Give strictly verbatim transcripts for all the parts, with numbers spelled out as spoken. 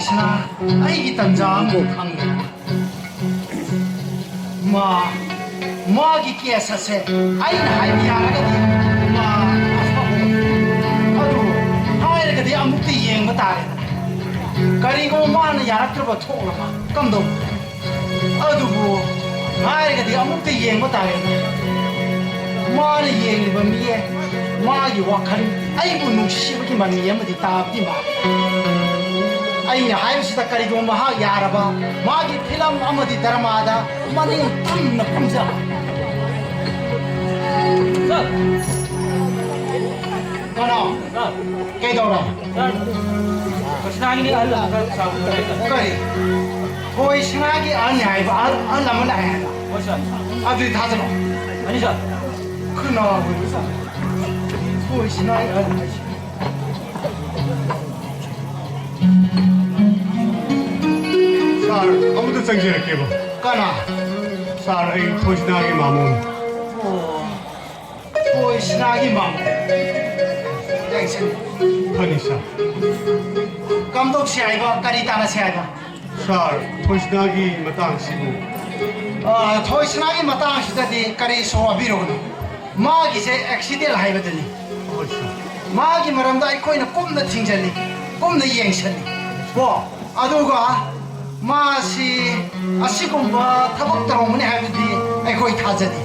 ꯁꯤꯅ ꯑꯩꯒꯤ ꯇꯟꯖꯥ ꯑꯃ ꯈꯪꯗꯦ꯫ ꯃꯥ, ꯃꯥꯒꯤ ꯀꯦꯁ ꯑꯁꯦ ꯑꯩꯅ ꯍꯥꯏꯕ ꯌꯥꯔꯒꯗꯤ ꯃꯥ ꯑꯐꯕ ꯑꯣꯏ꯫ ꯑꯗꯨ ꯍꯥꯏꯔꯒꯗꯤ ꯑꯃꯨꯛꯇ ꯌꯦꯡꯕ ꯇꯥꯔꯦ꯫ ꯀꯔꯤꯒꯨꯝꯕ ꯃꯥꯅ ꯌꯥꯔꯛꯇ꯭ꯔꯕ ꯊꯣꯛꯂꯕ ꯀꯝꯗꯧ? ꯑꯗꯨꯕꯨ ꯍꯥꯏꯔꯒꯗꯤ ꯑꯃꯨꯛꯇ ꯌꯦꯡꯕ ꯇꯥꯔꯦ꯫ ꯃꯥꯅ ꯌꯦꯡꯂꯤꯕ ꯃꯤꯌꯦ, ꯃꯥꯒꯤ ꯋꯥꯈꯜ ꯑꯩꯕꯨ ꯅꯨꯡꯁꯤꯕꯒꯤ ꯃꯃꯤ ꯑꯃꯗꯤ ꯇꯥꯕꯗꯤ ꯃꯥꯜꯂꯤ꯫ ꯑꯩꯅ ꯍꯥꯏꯕꯁꯤꯗ ꯀꯔꯤꯒꯨꯝꯕ ꯃꯍꯥꯛ ꯌꯥꯔꯕ, ꯃꯥꯒꯤ ꯐꯤꯂꯝ ꯑꯃꯗꯤ ꯗ꯭ꯔꯃꯥꯗ ꯃꯅꯤꯡ ꯇꯝꯅ ꯀꯨꯝꯖꯕ꯫ ꯁꯥꯔ! ꯀꯅꯥ? ꯁꯥꯔ! ꯀꯩꯗꯧꯔꯦ? ꯁꯥꯔ! ꯀ꯭ꯔꯤꯁꯅꯥꯒꯤꯅꯤ ꯑꯍꯜ ꯑꯃꯈꯛ ꯁꯥꯎꯈ꯭ꯔꯦ, ꯁꯥꯔ꯫ ꯀꯔꯤ? ꯊꯣꯏ ꯁꯅꯥꯒꯤ ꯑꯍꯜꯅꯤ ꯍꯥꯏꯕ, ꯑꯍꯜ, ꯑꯍꯜ ꯑꯃ ꯂꯥꯛꯑꯦ ꯍꯥꯏꯕ? ꯍꯣꯏ, ꯁꯥꯔ꯫ ꯑꯗꯨꯗꯤ ꯊꯥꯖꯤꯜꯂꯣ꯫ ꯌꯥꯅꯤ, ꯁꯥꯔ꯫ ꯀꯅꯥ ꯑꯣꯏꯕ ꯖꯥꯠꯅꯣ? ꯊꯣꯏ ꯁꯅꯥꯒꯤ ꯑꯍꯜ ꯍꯥꯏꯁꯤ꯫ ꯁꯥꯔ, ꯑꯃꯨꯛꯇ ꯆꯪꯖꯔꯛꯀꯦꯕ꯫ ꯀꯅꯥ? ꯁꯥꯔ, ꯑꯩ ꯊꯣꯏꯁꯅꯥꯒꯤ ꯃꯥꯃꯣꯅꯤ꯫ ꯑꯣ, ꯊꯣꯏꯁꯅꯥꯒꯤ ꯃꯥꯃꯣ꯫ ꯌꯥꯏꯁꯦ꯫ ꯐꯅꯤ, ꯁꯥꯔ꯫ ꯀꯝꯗꯧꯁꯤ ꯍꯥꯏꯕ? ꯀꯔꯤ ꯇꯥꯟꯅꯁꯤ ꯍꯥꯏꯕ? ꯁꯥꯔ, ꯊꯣꯏꯁꯅꯥꯒꯤ ꯃꯇꯥꯡꯁꯤꯕꯨ? ꯑꯥ, ꯊꯣꯏꯁꯅꯥꯒꯤ ꯃꯇꯥꯡꯁꯤꯗꯗꯤ ꯀꯔꯤꯁꯨ ꯋꯥꯕꯤꯔꯨꯒꯅꯨ꯫ ꯃꯥꯒꯤꯁꯦ ꯑꯦꯛꯁꯤꯗꯦꯟ ꯍꯥꯏꯕꯗꯨꯅꯤ꯫ ꯍꯣꯏ, ꯁꯥꯔ꯫ ꯃꯥꯒꯤ ꯃꯔꯝꯗ ꯑꯩꯈꯣꯏꯅ ꯀꯨꯞꯅ ꯊꯤꯡꯖꯜꯂꯤ, ꯀꯨꯞꯅ ꯌꯦꯡꯁꯜꯂꯤ꯫ ꯀꯣ? ꯑꯗꯨꯒ ꯃꯥꯁꯤ ꯑꯁꯤꯒꯨꯝꯕ ꯊꯕꯛ ꯇꯧꯔꯝꯒꯅꯤ ꯍꯥꯏꯕꯗꯤ ꯑꯩꯈꯣꯏ ꯊꯥꯖꯗꯦ꯫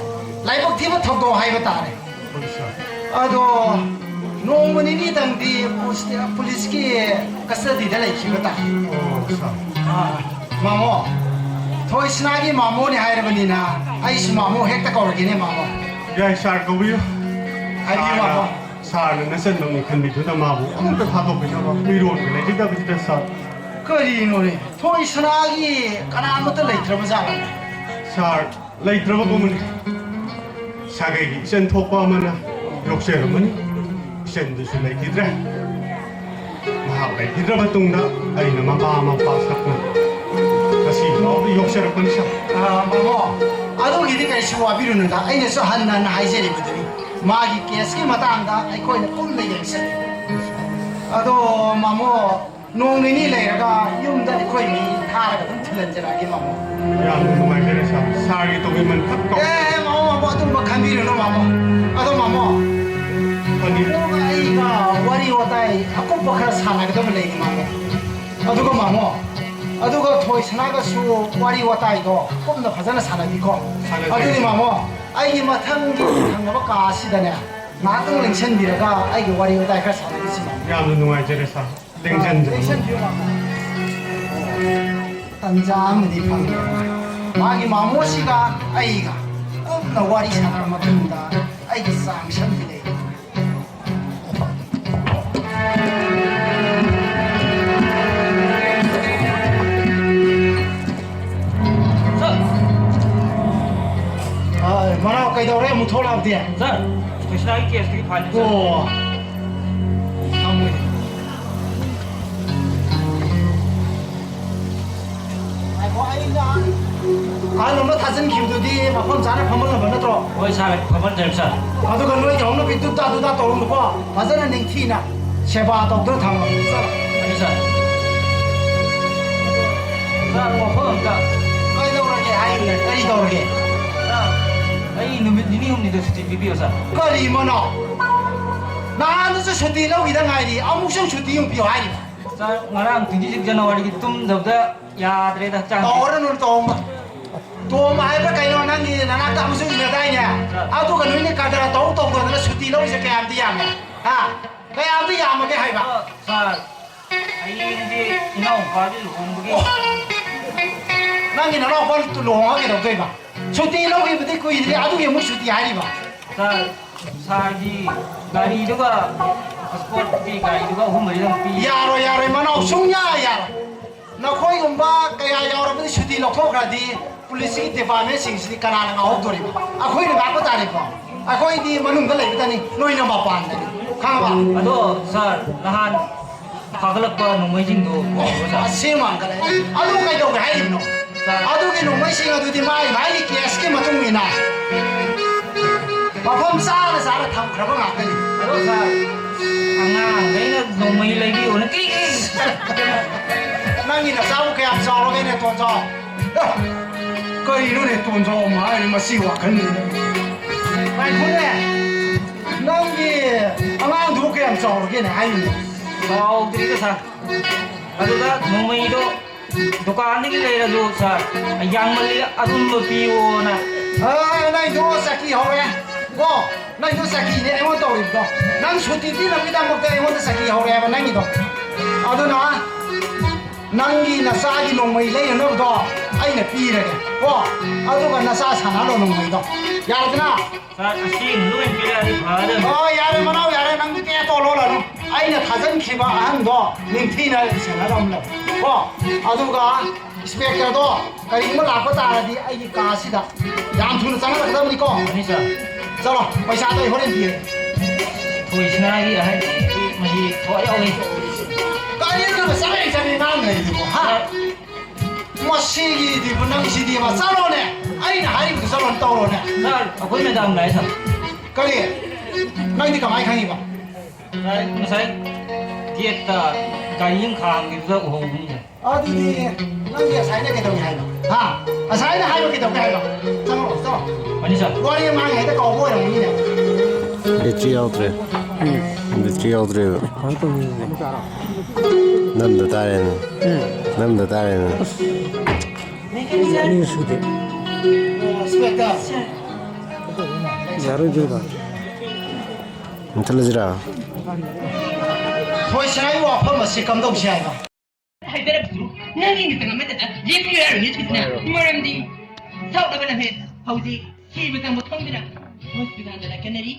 ꯂꯥꯏꯕꯛ ꯊꯤꯕ ꯊꯧꯗꯣꯛ ꯍꯥꯏꯕ ꯇꯥꯔꯦ꯫ ꯍꯣꯏ, ꯁꯥꯔ꯫ ꯑꯗꯣ ꯅꯣꯡꯃ ꯅꯤꯅꯤꯗꯪꯗꯤ ꯄꯨꯁ-, ꯄꯨꯂꯤꯁꯀꯤ ꯀꯁꯇꯗꯤꯗ ꯂꯩꯈꯤꯕ ꯇꯥꯏ꯫ ꯑꯣ, ꯁꯥꯔ꯫ ꯑꯥ, ꯃꯥꯃꯣ, ꯊꯣꯏꯁꯅꯥꯒꯤ ꯃꯥꯃꯣꯅꯦ ꯍꯥꯏꯔꯕꯅꯤꯅ ꯑꯩꯁꯨ ꯃꯥꯃꯣ ꯍꯦꯛꯇ ꯀꯧꯔꯒꯦꯅꯦ, ꯃꯥꯃꯣ꯫ ꯌꯥꯏ, ꯁꯥꯔ, ꯀꯧꯕꯤꯌꯨ꯫ ꯍꯥꯏꯕꯤꯌꯨ, ꯁꯥꯔꯅ, ꯃꯥꯃꯣ꯫ ꯁꯥꯔꯅ ꯅꯆꯟꯗꯧꯅꯤ ꯈꯟꯕꯤꯗꯨꯅ ꯃꯥꯕꯨ ꯑꯃꯨꯛꯇ ꯊꯥꯗꯣꯛꯄꯤꯅꯕ ꯃꯤꯔꯣꯟꯒ ꯂꯩꯖꯗꯕꯁꯤꯗ, ꯁꯥꯔ꯫ ꯀꯔꯤꯅꯣꯅꯦ? ꯊꯣꯏꯁꯅꯥꯒꯤ ꯀꯅꯥꯃꯠꯇ ꯂꯩꯇ꯭ꯔꯕ ꯖꯥꯠꯂꯅꯦ? ꯁꯥꯔ, ꯂꯩꯇ꯭ꯔꯕꯒꯨꯝꯕꯅꯤ꯫ ꯁꯥꯒꯩꯒꯤ ꯏꯆꯟ ꯊꯣꯛꯄ ꯑꯃꯅ ꯌꯣꯛꯆꯔꯝꯕꯅꯤ꯫ ꯏꯆꯟꯗꯨꯁꯨ ꯂꯩꯈꯤꯗ꯭ꯔꯦ꯫ ꯃꯍꯥꯛ ꯂꯩꯈꯤꯗ꯭ꯔꯕ ꯇꯨꯡꯗ ꯑꯩꯅ ꯃꯃꯥ ꯃꯄꯥ ꯁꯛꯅ ꯉꯁꯤ ꯐꯥꯎꯕ ꯌꯣꯛꯆꯔꯛꯄꯅꯤ, ꯁꯥꯔ꯫ ꯑꯥ, ꯃꯃꯣ, ꯑꯗꯨꯒꯤꯗꯤ ꯀꯔꯤꯁꯨ ꯋꯥꯕꯤꯔꯨꯅꯨꯗ꯫ ꯑꯩꯅꯁꯨ ꯍꯟꯅ ꯍꯟꯅ ꯍꯥꯏꯖꯔꯤꯕꯗꯨꯅꯤ, ꯃꯥꯒꯤ ꯀꯦꯁꯀꯤ ꯃꯇꯥꯡꯗ ꯑꯩꯈꯣꯏꯅ ꯀꯨꯞꯅ ꯌꯦꯡꯁꯤꯜꯂꯤ꯫ ꯑꯗꯣ, ꯃꯃꯣ, ꯅꯣꯡ ꯅꯤꯅꯤ ꯂꯩꯔꯒ ꯌꯨꯝꯗ ꯑꯩꯈꯣꯏ ꯃꯤ ꯊꯥꯔꯒ ꯑꯗꯨꯝ ꯊꯤꯜꯍꯟꯖꯔꯛꯑꯒꯦ, ꯃꯥꯃꯣ꯫ ꯌꯥꯝꯅ ꯅꯨꯡꯉꯥꯏꯖꯔꯦ ꯁꯥꯔ꯫ ꯁꯥꯔꯒꯤ ꯇꯧꯕꯤꯃꯜ ꯈꯛ ꯇꯧ꯫ ꯑꯦ, ꯃꯥꯃꯣ, ꯃꯥꯃꯣ, ꯑꯗꯨꯝꯕ ꯈꯟꯕꯤꯔꯨꯅꯨ, ꯃꯥꯃꯣ꯫ ꯑꯗꯣ, ꯃꯥꯃꯣ, ꯐꯅꯤ꯫ ꯑꯗꯨꯒ ꯑꯩꯒ ꯋꯥꯔꯤ ꯋꯥꯇꯥꯏ ꯑꯀꯨꯞꯄ ꯈꯔ ꯁꯥꯟꯅꯒꯗꯕ ꯂꯩ, ꯃꯥꯃꯣ꯫ ꯑꯗꯨꯒ, ꯃꯥꯃꯣ, ꯑꯗꯨꯒ ꯊꯣꯏꯁꯅꯥꯒꯁꯨ ꯋꯥꯔꯤ ꯋꯥꯇꯥꯏꯗꯣ ꯀꯨꯞꯅ ꯐꯖꯅ ꯁꯥꯟꯅꯕꯤꯀꯣ꯫ ꯁꯥꯟꯅꯁꯦ꯫ ꯑꯗꯨꯗꯤ, ꯃꯥꯃꯣ, ꯑꯩꯒꯤ ꯃꯊꯪꯒꯤ ꯊꯪꯅꯕ ꯀꯥ ꯑꯁꯤꯗꯅꯦ, ꯉꯥꯏꯍꯥꯛꯇꯪ ꯂꯦꯡꯁꯟꯕꯤꯔꯒ ꯑꯩꯒꯤ ꯋꯥꯔꯤ ꯋꯥꯇꯥꯏ ꯈꯔ ꯁꯥꯟꯅꯈꯤꯁꯤ, ꯃꯥꯃꯣ꯫ ꯌꯥꯝꯅ ꯅꯨꯡꯉꯥꯏꯖꯔꯦ ꯁꯥꯔ꯫ ꯂꯦꯡꯖꯟꯖꯔꯣ꯫ ꯂꯦꯡꯁꯟꯕꯤꯌꯨ, ꯃꯥꯃꯣ꯫ ꯇꯟꯖꯥ ꯑꯃꯗꯤ ꯐꯪꯉꯦ꯫ ꯃꯥꯒꯤ ꯃꯥꯃꯣꯁꯤꯒ ꯑꯩꯒ ꯀꯨꯞꯅ ꯋꯥꯔꯤ ꯁꯥꯟꯅꯔ ꯃꯇꯨꯡꯗ ꯑꯩꯒꯤ ꯆꯥꯡꯁꯟꯗꯤ ꯂꯩ꯫ ꯁꯥꯔ! ꯑ, ꯃꯅꯥꯎ ꯀꯩꯗꯧꯔꯦ ꯑꯃꯨꯛ ꯊꯣꯛꯂꯛꯑꯕꯗꯤ? ꯁꯥꯔ, ꯀ꯭ꯔꯤꯁꯅꯥꯒꯤ ꯀꯦꯁꯇꯨꯒꯤ ꯐꯥꯏꯜꯅꯤ, ꯁꯥꯔ꯫ ꯑꯣ꯫ ꯊꯝꯃꯣꯏꯅꯦ꯫ ꯉꯥꯏꯈꯣ, ꯑꯩꯅ ꯑꯍꯜ ꯑꯃ ꯊꯥꯖꯤꯟꯈꯤꯕꯗꯨꯗꯤ ꯃꯐꯝ ꯆꯥꯅ ꯐꯝꯍꯜꯂꯕ ꯅꯠꯇ꯭ꯔꯣ? ꯍꯣꯏ ꯁꯥꯔ, ꯐꯝꯍꯟꯖꯔꯦ ꯁꯥꯔ꯫ ꯑꯗꯨꯒ ꯅꯣꯏꯒꯤ ꯍꯧꯅꯕꯤ ꯗꯨꯗꯥ ꯗꯨꯗꯥ ꯇꯧꯔꯨꯅꯨꯀꯣ꯫ ꯐꯖꯅ ꯅꯤꯡꯊꯤꯅ ꯁꯦꯕꯥ ꯇꯧꯗꯨꯅ ꯊꯝꯃꯣ꯫ ꯆꯠꯂꯣ꯫ ꯐꯅꯤ ꯁꯥꯔ꯫ ꯁꯥꯔ, ꯋꯥꯐꯝ ꯑꯝꯇ꯫ ꯀꯩꯗꯧꯔꯒꯦ ꯍꯥꯏꯔꯤꯕꯅꯦ? ꯀꯔꯤ ꯇꯧꯔꯒꯦ? ꯁꯥꯔ, ꯑꯩ ꯅꯨꯃꯤꯠ ꯅꯤꯅꯤ ꯍꯨꯝꯅꯤꯗ ꯁꯨꯇꯤ ꯄꯤꯕꯤꯌꯣ ꯁꯥꯔ꯫ ꯀꯔꯤ ꯃꯅꯣ? ꯅꯍꯥꯟꯗꯁꯨ ꯁꯨꯇꯤ ꯂꯧꯈꯤꯗ ꯉꯥꯏꯔꯤ, ꯑꯃꯨꯛꯁꯨ ꯁꯨꯇꯤ ꯑꯃꯨꯛ ꯄꯤꯌꯣ ꯍꯥꯏꯔꯤꯕ? ꯁꯥꯔ, ꯉꯔꯥꯡ twenty six Januaryꯒꯤ ꯇꯨꯝꯗꯕꯗ ꯌꯥꯗ꯭ꯔꯦꯗ ꯍꯛꯆꯥꯡꯁꯦ꯫ ꯇꯧꯔꯅꯨ, ꯇꯣꯝꯕ꯫ ꯇꯣꯝꯕ ꯍꯥꯏꯕ꯭ꯔꯥ ꯀꯩꯅꯣ, ꯅꯪꯒꯤ ꯅꯅꯥꯛꯇ ꯑꯃꯁꯨ ꯏꯟꯅꯗꯥꯏꯅꯦ? ꯁꯥꯔ꯫ ꯑꯗꯨꯒ ꯅꯣꯏꯅ ꯀꯗꯔ ꯇꯧ ꯇꯧꯗꯅ ꯁꯨꯇꯤ ꯂꯧꯔꯤꯁꯦ ꯀꯌꯥꯝꯗꯤ ꯌꯥꯝꯃꯦ? ꯍꯥ? ꯀꯌꯥꯝꯗꯤ ꯌꯥꯝꯃꯒꯦ ꯍꯥꯏꯕ? ꯑ, ꯁꯥꯔ, ꯍꯌꯦꯡꯁꯦ ꯏꯅꯥꯎꯄꯥꯒꯤ ꯂꯨꯍꯣꯡꯕꯒꯤ꯫ ꯑꯣ! ꯅꯪꯒꯤ ꯅꯅꯥꯎꯄꯥ ꯂꯨꯍꯣꯡꯉꯒ ꯀꯩꯗꯧꯗꯣꯏꯕ? ꯁꯨꯇꯤ ꯂꯧꯈꯤꯕꯗꯤ ꯀꯨꯏꯗ꯭ꯔꯤ, ꯑꯗꯨꯒꯤ ꯑꯃꯨꯛ ꯁꯨꯇꯤ ꯍꯥꯏꯔꯤꯕ? ꯁꯥꯔ, ꯁꯥꯔꯒꯤ ꯒꯥꯔꯤꯗꯨꯒ ꯏꯁꯄꯣꯔꯠꯀꯤ ꯒꯥꯔꯤꯗꯨꯒ ꯑꯍꯨꯝ ꯃꯔꯤꯗꯪ ꯄꯤ꯫ ꯌꯥꯔꯣꯏ, ꯌꯥꯔꯣꯏ, ꯃꯅꯥꯎ, ꯁꯨꯡꯌꯥ ꯌꯥꯔꯣꯏ꯫ ꯅꯈꯣꯏꯒꯨꯝꯕ ꯀꯌꯥ ꯌꯥꯎꯔꯕꯗꯤ ꯁꯨꯇꯤ ꯂꯧꯊꯣꯛꯈ꯭ꯔꯗꯤ ꯄꯨꯂꯤꯁꯀꯤ ꯗꯤꯄꯥꯔꯠꯃꯦꯟꯁꯤꯡꯁꯤꯗꯤ ꯀꯅꯥꯅ ꯉꯥꯛꯍꯧꯗꯣꯔꯤꯕ? ꯑꯩꯈꯣꯏꯅ ꯉꯥꯛꯄ ꯇꯥꯔꯦꯀꯣ꯫ ꯑꯩꯈꯣꯏꯗꯤ ꯃꯅꯨꯡꯗ ꯂꯩꯕꯗꯅꯤ, ꯅꯣꯏꯅ ꯃꯄꯥꯟꯗꯅꯤ꯫ ꯈꯪꯉꯕ? ꯑꯗꯣ ꯁꯥꯔ, ꯅꯍꯥꯟ ꯐꯥꯒꯠꯂꯛꯄ ꯅꯣꯡꯃꯩꯁꯤꯡꯗꯣ ꯎꯕꯤꯕ꯭ꯔꯣ, ꯁꯥꯔ? ꯑꯁꯤ ꯃꯥꯟꯈꯠꯂꯛꯑꯦ꯫ ꯑꯗꯨ ꯀꯩꯗꯧꯒꯦ ꯍꯥꯏꯔꯤꯕꯅꯣ? ꯁꯥꯔ꯫ ꯑꯗꯨꯒꯤ ꯅꯣꯡꯃꯩꯁꯤꯡ ꯑꯗꯨꯗꯤ ꯃꯥꯒꯤ ꯃꯥꯒꯤ ꯀꯦꯁꯀꯤ ꯃꯇꯨꯡ ꯏꯟꯅ ꯃꯐꯝ ꯆꯥꯅ ꯆꯥꯅ ꯊꯝꯈ꯭ꯔꯕ ꯉꯥꯛꯇꯅꯤ꯫ ꯑꯗꯣ ꯁꯥꯔ, ꯑꯉꯥꯡꯈꯩꯅ ꯅꯣꯡꯃꯩ ꯂꯩꯕꯤꯌꯣꯅ ꯀ꯭ꯔꯤ ꯀ꯭ꯔꯤ ꯅꯪꯒꯤ ꯅꯆꯥꯕꯨ ꯀꯌꯥꯝ ꯆꯥꯎꯔꯒꯦꯅꯦ, ꯇꯣꯟꯖꯥꯎ? ꯑꯦ, ꯀꯔꯤꯅꯣꯅꯦ, ꯇꯣꯟꯖꯥꯎ ꯑꯃ ꯍꯥꯏꯔꯤ, ꯃꯁꯤ ꯋꯥꯈꯜꯁꯤꯗ꯫ ꯉꯥꯏꯈꯣꯅꯦ, ꯅꯪꯒꯤ ꯑꯉꯥꯡꯗꯨꯕꯨ ꯀꯌꯥꯝ ꯆꯥꯎꯔꯒꯦꯅꯦ ꯍꯥꯏꯔꯤꯅꯣ? ꯆꯥꯎꯗ꯭ꯔꯤꯗ, ꯁꯥꯔ꯫ ꯑꯗꯨꯗ ꯅꯣꯡꯃꯩꯗꯣ ꯗꯨꯀꯥꯟꯗꯒꯤ ꯂꯩꯔꯁꯨ, ꯁꯥꯔ, ꯌꯥꯡꯃꯜꯂꯤ, ꯑꯔꯨꯝꯕ ꯄꯤꯌꯣꯅ꯫ ꯑ, ꯅꯪꯗꯣ ꯆꯀꯤ ꯍꯧꯔꯦ ꯀꯣ, ꯅꯪꯗꯣ ꯆꯀꯤꯅꯦ ꯑꯩꯉꯣꯟꯗ ꯇꯧꯔꯤꯕꯗꯣ꯫ ꯅꯪ ꯁꯨꯇꯤ ꯄꯤꯅꯕꯒꯤꯗꯃꯛꯇ ꯑꯩꯉꯣꯟꯗ ꯆꯀꯤ ꯍꯧꯔꯦ ꯍꯥꯏꯕ ꯅꯪꯒꯤꯗꯣ꯫ ꯑꯗꯨꯅ ꯅꯪꯒꯤ ꯅꯆꯥꯒꯤ ꯅꯣꯡꯃꯩ ꯂꯩꯅꯅꯕꯗꯣ ꯑꯩꯅ ꯄꯤꯔꯒꯦ ꯀꯣ, ꯑꯗꯨꯒ ꯅꯆꯥ ꯁꯥꯟꯅꯍꯜꯂꯣ ꯅꯣꯡꯃꯩꯗꯣ, ꯌꯥꯔꯦꯗꯅ? ꯁꯥꯔ, ꯑꯁꯦꯡꯕꯗꯣ ꯑꯣꯏꯅ ꯄꯤꯔꯛꯑꯗꯤ ꯐꯒꯗꯕꯅꯤ꯫ ꯑꯣ, ꯌꯥꯔꯦ ꯃꯅꯥꯎ, ꯌꯥꯔꯦ, ꯅꯪꯗꯤ ꯀꯌꯥ ꯇꯣꯜꯂꯣꯜꯂꯅꯨ꯫ ꯑꯩꯅ ꯊꯥꯖꯤꯟꯈꯤꯕ ꯑꯍꯟꯗꯣ ꯅꯤꯡꯊꯤꯅ ꯁꯦꯟꯅꯔꯝꯂꯦ ꯀꯣ, ꯑꯗꯨꯒ ꯏꯟꯁꯄꯦꯛꯇꯔꯗꯣ ꯀꯔꯤꯒꯨꯝꯕ ꯂꯥꯛꯄ ꯇꯥꯔꯗꯤ ꯑꯩꯒꯤ ꯀꯥꯁꯤꯗ ꯌꯥꯝ ꯊꯨꯅ ꯆꯪꯍꯜꯂꯛꯀꯗꯕꯅꯤꯀꯣ꯫ ꯐꯅꯤ, ꯁꯥꯔ꯫ ꯆꯠꯂꯣ, ꯄꯩꯁꯥꯗꯣ ꯑꯩ ꯍꯣꯔꯦꯟ ꯄꯤꯔꯒꯦ꯫ ꯊꯣꯏꯁꯅꯥꯒꯤ ꯑꯍꯟꯁꯤ ꯃꯍꯤ ꯊꯋꯥꯏ ꯌꯥꯎꯏ꯫ ꯀꯔꯤꯅꯣ ꯆꯕꯦꯡ ꯆꯕꯦꯡ ꯉꯥꯡ ꯂꯩꯔꯤꯗꯨꯕꯣ, ꯍꯥ? ꯁꯥꯔ꯫ ꯃꯁꯤꯒꯤꯗꯤꯕꯨ ꯅꯪꯁꯤꯗꯤꯕ, ꯆꯠꯂꯣꯅꯦ꯫ ꯑꯩꯅ ꯍꯥꯏꯔꯤꯕꯗꯨ ꯆꯠꯂꯣꯅꯦ, ꯇꯧꯔꯣꯅꯦ꯫ ꯁꯥꯔ, ꯑꯩꯈꯣꯏ ꯃꯦꯗꯥꯝ ꯂꯥꯛꯑꯦ, ꯁꯥꯔ꯫ ꯀꯔꯤ? ꯅꯪꯗꯤ ꯀꯃꯥꯏ ꯈꯪꯉꯤꯕ? ꯁꯥꯔ, ꯉꯁꯥꯏ ꯒꯦꯠꯇ ꯒꯥꯔꯤ ꯑꯃ ꯈꯥꯝꯈꯤꯕꯗ ꯎꯍꯧꯕꯅꯤ, ꯁꯥꯔ꯫ ꯑꯗꯨꯗꯤ ꯅꯪꯗꯤ ꯉꯁꯥꯏꯅ ꯀꯩꯗꯧꯏ ꯍꯥꯏꯕ? ꯍꯥ? ꯉꯁꯥꯏꯅ ꯍꯥꯏꯕ ꯀꯩꯗꯧꯒꯦ ꯍꯥꯏꯕ? ꯆꯪꯉꯛꯑꯣ, ꯆꯪꯉꯛꯑꯣ꯫ ꯐꯅꯤ, ꯁꯥꯔ꯫ ꯋꯥꯔꯤ ꯑꯃ ꯉꯥꯡꯉꯤꯉꯩꯗ ꯀꯥꯎꯕ ꯑꯣꯏꯔꯝꯒꯅꯤꯅꯦ꯫ ꯕꯦꯇ꯭ꯔꯤ ꯌꯥꯎꯗ꯭ꯔꯦ꯫ ꯕꯦꯇ꯭ꯔꯤ ꯌꯥꯎꯗ꯭ꯔꯦꯕ꯫ ꯀꯃꯥꯏꯅ ꯇꯧꯅꯤ ꯑꯗꯨꯗꯤ? ꯅꯝꯗ ꯇꯥꯔꯦꯅꯦ꯫ ꯎꯝ꯫ ꯅꯝꯗ ꯇꯥꯔꯦꯅꯦ꯫ ꯑꯁ, ꯑꯅꯤ ꯁꯨꯗꯦ꯫ ꯌꯥꯔꯣꯏꯗꯣꯏꯔꯣ? ꯃꯨꯊꯠꯂꯁꯤꯔꯥ? ꯍꯣꯏ, ꯁꯥꯔ, ꯑꯩ ꯋꯥꯐꯝ ꯑꯁꯤ ꯀꯝꯗꯧꯁꯤ ꯍꯥꯏꯅꯣ? ꯍꯥꯏꯖꯔꯕꯁꯨ ꯅꯪꯒꯤ ꯃꯤꯇꯪ ꯑꯃꯠꯇꯗ ꯂꯦꯞꯄꯤꯌꯨ ꯌꯥꯔꯣꯏꯅꯦ ꯁꯨꯁꯤꯅ꯫ ꯃꯔꯝꯗꯤ ꯁꯥꯎꯅꯕ ꯂꯝꯍꯦꯟ ꯍꯧꯖꯤꯛ ꯊꯤꯕ ꯆꯪꯕ ꯈꯪꯗꯅ ꯍꯣꯁꯄꯤꯇꯥꯜꯗ ꯂꯥꯏꯀꯠꯅꯔꯤ꯫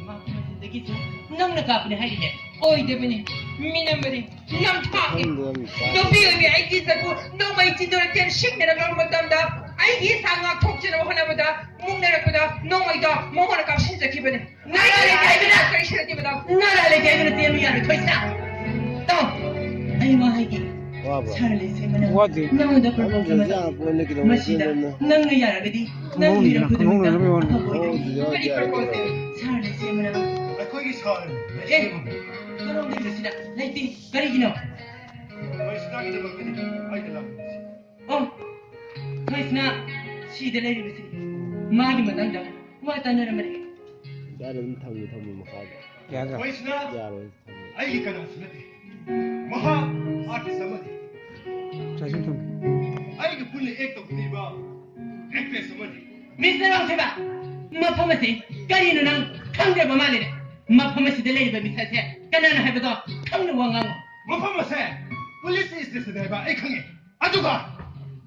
ꯃꯥ ꯃꯁꯤꯗꯒꯤꯁꯨ ꯅꯪꯅ ꯀꯥꯞꯄꯅꯦ ꯍꯥꯏꯔꯤꯅꯦ꯫ ꯑꯣꯏꯗꯕꯅꯤ, ꯃꯤꯅꯝꯕꯅꯤ, ꯅꯝꯊꯥꯛꯅꯤ꯫ ꯅꯨꯄꯤ ꯑꯣꯏꯕꯤ ꯑꯩꯒꯤ ꯏꯖꯠꯄꯨ ꯅꯣꯡꯃꯩ ꯆꯤꯟꯗꯨꯅ ꯆꯦꯟꯁꯤꯟꯅꯔꯛꯂꯕ ꯃꯇꯝꯗ ꯑꯩꯒꯤ ꯏꯁꯥ ꯉꯥꯛꯊꯣꯛꯆꯅꯕ ꯍꯣꯠꯅꯕꯗ ꯃꯨꯛꯅꯔꯛꯄꯗ ꯅꯣꯡꯃꯩꯗꯣ ꯃꯉꯣꯟꯗ ꯀꯥꯞꯁꯤꯟꯖꯈꯤꯕꯅꯤ꯫ ꯅꯔꯥꯏ ꯂꯩꯇꯦ ꯍꯥꯏꯗꯨꯅ ꯀꯔꯤ ꯁꯤꯔꯛꯈꯤꯕꯗꯣ? ꯅꯔꯥꯏ ꯂꯩꯇꯦ ꯍꯥꯏꯗꯨꯅ ꯇꯦꯟꯕ ꯌꯥꯔꯣꯏ ꯊꯣꯏꯁꯅꯥ꯫ ꯇꯥꯎ, ꯑꯩ ꯋꯥ ꯍꯥꯏꯒꯦ꯫ ꯋꯥꯕ꯭ꯔꯣ? ꯁꯥꯔ ꯂꯩꯁꯦꯝꯕꯅ ꯋꯥꯗꯦ꯫ ꯅꯉꯣꯟꯗ ꯄ꯭ꯔꯄꯣꯖ ꯑꯃ ꯇꯧ꯫ ꯌꯥꯄꯣꯠꯅꯦ ꯀꯩꯗꯧꯕꯩ ꯃꯁꯤꯗ ꯆꯦꯟꯗꯣꯏꯅꯣ? ꯅꯪꯅ ꯌꯥꯔꯒꯗꯤ ꯅꯪ ꯈꯪꯍꯧꯅ-, ꯃꯤꯔꯛꯇꯨꯗ ꯈꯪꯍꯧꯅꯅꯕ ꯃꯤꯇꯪ ꯋꯥꯅꯤ꯫ ꯑꯐꯕ ꯑꯣꯏꯒꯅꯤ꯫ ꯍꯧꯗꯤ ꯌꯥꯎꯗꯤ ꯀꯔꯤ ꯌꯥꯔꯣꯏ ꯄ꯭ꯔꯄꯣꯖ ꯀꯩꯗꯧꯕꯩ꯫ ꯂꯩ? ꯁꯥꯔ ꯂꯩꯁꯦꯝꯕꯅ꯫ ꯑꯩꯈꯣꯏꯒꯤ ꯁꯥꯔ ꯑꯦ, ꯂꯩꯁꯦꯝꯕ꯫ ꯀꯔꯣꯝꯗꯒꯤ ꯂꯩꯁꯤꯅ ꯂꯩꯇꯦ꯫ ꯀꯔꯤꯒꯤꯅꯣ? ꯆꯥꯒꯗꯕ ꯑꯃꯅꯤ ꯑꯩꯅ ꯂꯥꯛꯂꯤꯕꯁꯤ꯫ ꯑꯣ, ꯊꯣꯏꯁꯅꯥ ꯁꯤꯗ ꯂꯩꯔꯤꯕꯁꯤ ꯃꯥꯒꯤ ꯃꯇꯥꯡꯗ ꯋꯥ ꯇꯥꯅꯔꯝꯕꯅꯤ꯫ ꯌꯥꯔꯦ, ꯑꯗꯨꯝ ꯊꯝꯒꯦ, ꯊꯝꯃꯨ ꯃꯈꯥꯗ꯫ ꯌꯥꯗ꯭ꯔꯥ? ꯊꯣꯏꯁꯅꯥ ꯌꯥꯔꯣꯏ, ꯊꯝꯃꯨ꯫ ꯑꯩꯒꯤ ꯀꯅꯥꯁꯨ ꯅꯠꯇꯦ꯫ ꯃꯍꯥꯛ ꯑꯥꯔꯇꯤꯁ ꯑꯃꯅꯤ꯫ ꯆꯥꯁꯤ ꯊꯝꯃꯨ꯫ ꯑꯩꯒ ꯄꯨꯟꯅ ꯑꯦꯛ ꯇꯧꯒꯗꯧꯔꯤꯕ ꯑꯦꯛꯇ꯭ꯔꯦꯁ ꯑꯃꯅꯤ꯫ ꯃꯤꯁꯇꯔ ꯋꯥꯡꯊꯣꯏꯕ, ꯃꯐꯝ ꯑꯁꯤ ꯀꯔꯤꯅꯣ ꯅꯪ ꯈꯪꯗ꯭ꯔꯕ ꯃꯥꯜꯂꯦꯅꯦ꯫ ꯃꯐꯝ ꯑꯁꯤꯗ ꯂꯩꯔꯤꯕ ꯃꯤꯁꯛ ꯑꯁꯦ ꯀꯅꯥꯅꯣ ꯍꯥꯏꯕꯗꯣ ꯈꯪꯅ ꯋꯥ ꯉꯥꯡꯉꯨ꯫ ꯃꯐꯝ ꯑꯁꯦ ꯄꯨꯂꯤꯁ ꯏꯁꯇꯦꯁꯟ ꯍꯥꯏꯕ ꯑꯩ ꯈꯪꯉꯤ꯫ ꯑꯗꯨꯒ